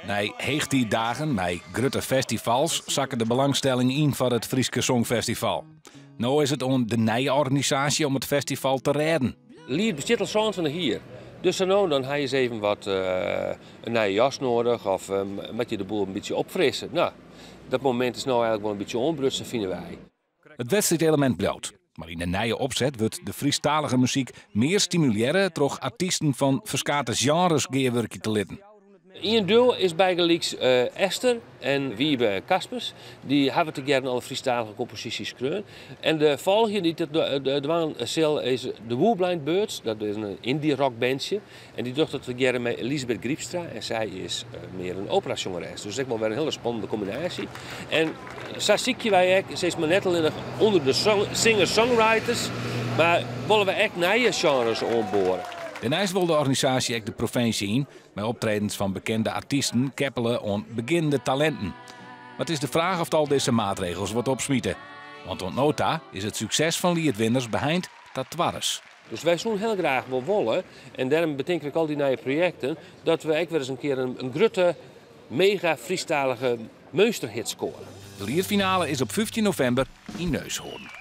Nei heechtiiddagen mei grutte festivals sakke de belangstelling yn foar it Fryske Songfestival. No is it oan de nije organisaasje om it festival te rêden. Liet bestiet al 27 jier. Dus sa no en dan ha je ris even wat in nije jas noadich of moat je de boel in bytsje opfrisse. No, dat momint is no eigenlik wol in bytsje oanbrutsen, fine wy. It wedstriidelemint bliuwt, mar yn de nije opset wurdt de Frysktalige muzyk mear stimulearre troch artysten fan ferskate sjenres gearwurkje te litten. Ien duo is bygelyks Esther en Wiebe Kaspers. Dy hawwe tegearre alle Frysktalige komposysjes skreaun. En de folgjende dy't it dwaan sil is de Woolblind Birds. Dat is in indie rock bandsje. En dy docht dat tegearre mei Elisabeth Grypstra. En sy is mear in operasjongeres. Dus ek wol wer in hiele spannende kombinaasje. En sa sykje wy ek, sis mar net allinnich ûnder de singer-songwriters, mar wolle wy ek nije sjenres oanboare. Dêrneist wol de organisaasje ek de provinsje yn mei optredens fan bekende artysten keppele oan begjinnende talinten. Mar it is de fraach oft al dizze maatregels wat opsmite. Want oant no ta is it sukses fan Lietwinners beheind ta twaris. Dus wy soene hiel graach wol wolle, en dêrom betinke we ek al dy nije projekten, dat we ek wer ris in kear in grutte, mega Frysktalige meunsterhit skoare. De Lietfinale is op 15 novimber yn Neushoorn.